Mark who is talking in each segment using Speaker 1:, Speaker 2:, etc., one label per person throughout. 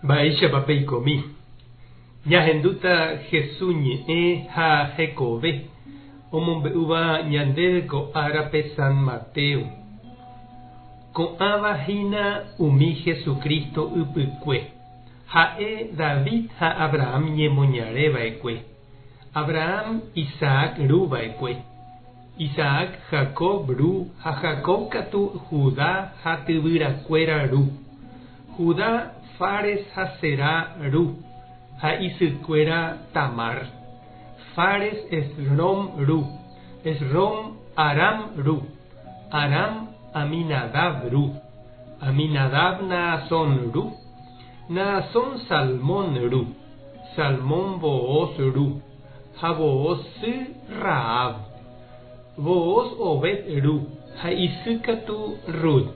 Speaker 1: Mba'éichapa peikomi? Ñahendúta Hesu ñe'ẽ ha hekove omombe'úva ñandéve ko árape San Mateo. Ko'ãva hína umi Jesucristo ypykue. Ha'e David ha Abraham ñemoñare va'ekue. Abraham Isaac ru va'ekue. Isaac Jacob ru ha Jacob katu Judá ha tyvyrakuéra ru. Judá Fares ha Zerá ru, ha isykuéra Tamar. Fares Esrom ru, Esrom Aram ru, Aram Aminadab ru, Aminadab Naasón ru, Naasón Salmón ru, Salmón Booz ru, ha Booz sy Rahab. Booz Obed ru, ha isy katu Rut.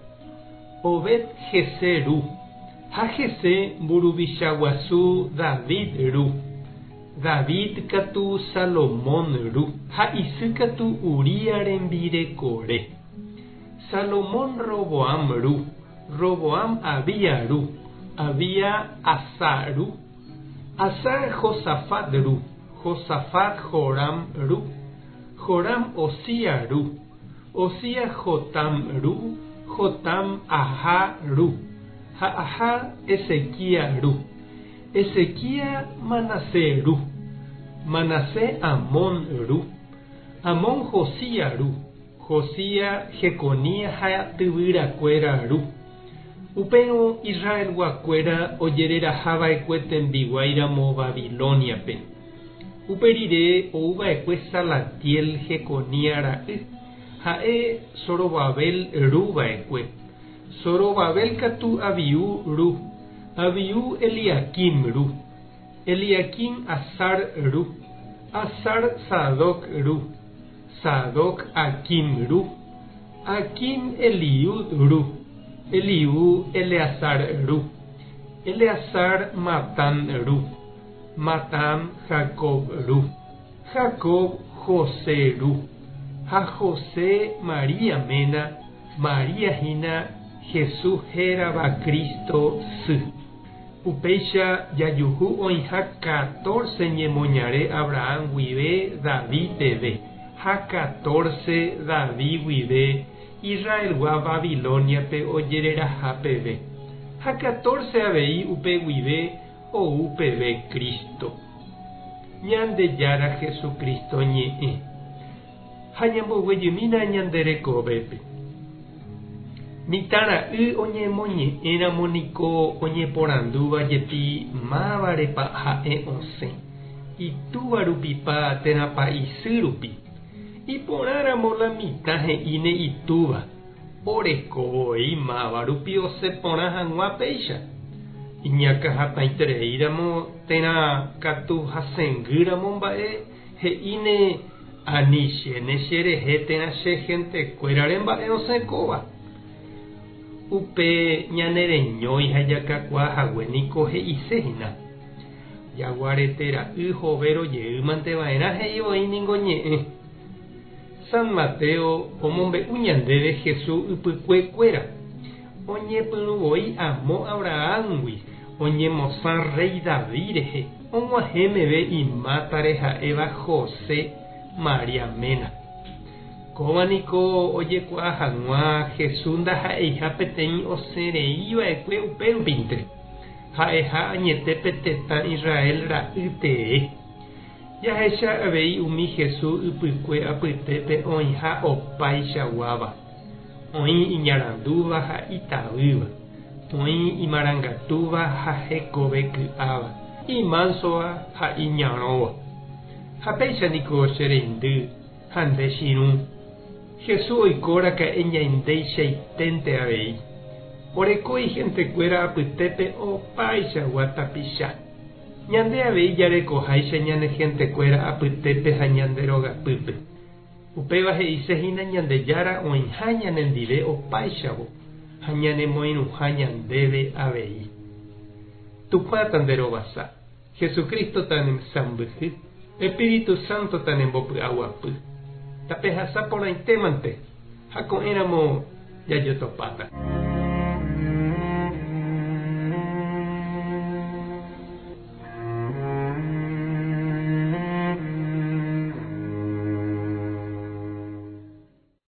Speaker 1: Obed Jesé ru, ha Jesé mburuvicha guasu David ru. David katu Salomón ru, ha isy katu Uría rembirekore. Salomón Roboam ru, Roboam Abía ru, Abía Asá ru, Asá Josafat ru, Josafat Joram ru, Joram Ozías ru, Ozías Jotam ru, Jotam Ahá ru, ha Ahá Ezequías ru, Ezequías Manasés ru, Manasés Amón ru, Amón Josías ru, Josías Jeconías ha tyvyrakuéra ru. Upérõ Israelguakuéra ojererahava'ekue tembiguái ramo Babilóniape. Upe rire ouva'ekue Salatiel Jeconías ra'y, ha'e Zorobabel ru va'ekue. Zorobabel katu Abiú ru, Abiú Eliaquim ru, Eliaquim Azar ru, Azar Sadoc ru, Sadoc Aquim ru, Aquim Eliud ru, Eliú Eleazar ru, Eleazar Matán ru, Matán Jacob ru, Jacob José ru, ha José María ména, María hína Jesús hérava Cristo sy. Upéicha jajuhu oĩha catorce ñemoñare Abraham guive David peve, ha catorce David guive Israelgua Babilóniape ojereraha peve, ha catorce avei upe guive ou peve Cristo. Ñandejára Jesucristo ñe'ẽ. Ha ñamboguejymína ñande rekovépe. Mitãra'y oñemoñe'ẽramo niko oñeporandúva jepi mávarepa ha'e osẽ, itúva rupipa térãpa isy rupi. Iporãramo la mitã he'íne itúva, oreko voi máva rupi osẽ porã hag̃ua péicha. Iñakãhatãitereíramo térã katu hasẽngýramo mba'e He'íne, Ani chéne che rehe térã che hentekuérare mba'e osẽ kóva. Upe ñane reñói ha jakakuaa hague niko he'ise hína. Jaguarete ra'y hovéro jey mante va'erã he'i voi ningo ñe'ẽ. San Mateo omombe'u ñandéve Jesús ypykue kuéra. Oñepyrũ voi amo Abraham-gui oñemosã rréi David rehe, og̃uahẽ meve imátare ha'éva José, María ména. Kóva niko ojekuaa hag̃ua Jesús ndaha'eiha peteĩ osẽ rei va'ekue upérupinte, ha'eha añete pe tetã Israel ra'y tee. Jahecha avei umi Jesús ypykue apytépe oĩha opaichaguáva. Oĩ iñarandúva ha itavýva, oĩ imarangatúva ha hekove ky'áva, imánsova ha iñarõva. Ha péicha niko che reindy ha nde chirũ, Jesús oiko raka'e ñaindeichaiténte avei. Oreko ihentekuéra apytépe opaichagua tapicha. Ñande avei jarekoháicha ñane hentekuéra apytépe ha ñande rogapýpe. Upéva he'ise hína Ñandejára oĩha ñanendive opáichavo ha ñanemoirũha ñandéve avei. Tupã tanderovasa, Jesucristo tanesãmbyhy, Espíritu Santo tanembopy'aguapy. Tapehasa porãitémante ha ko'ẽramo jajotopáta.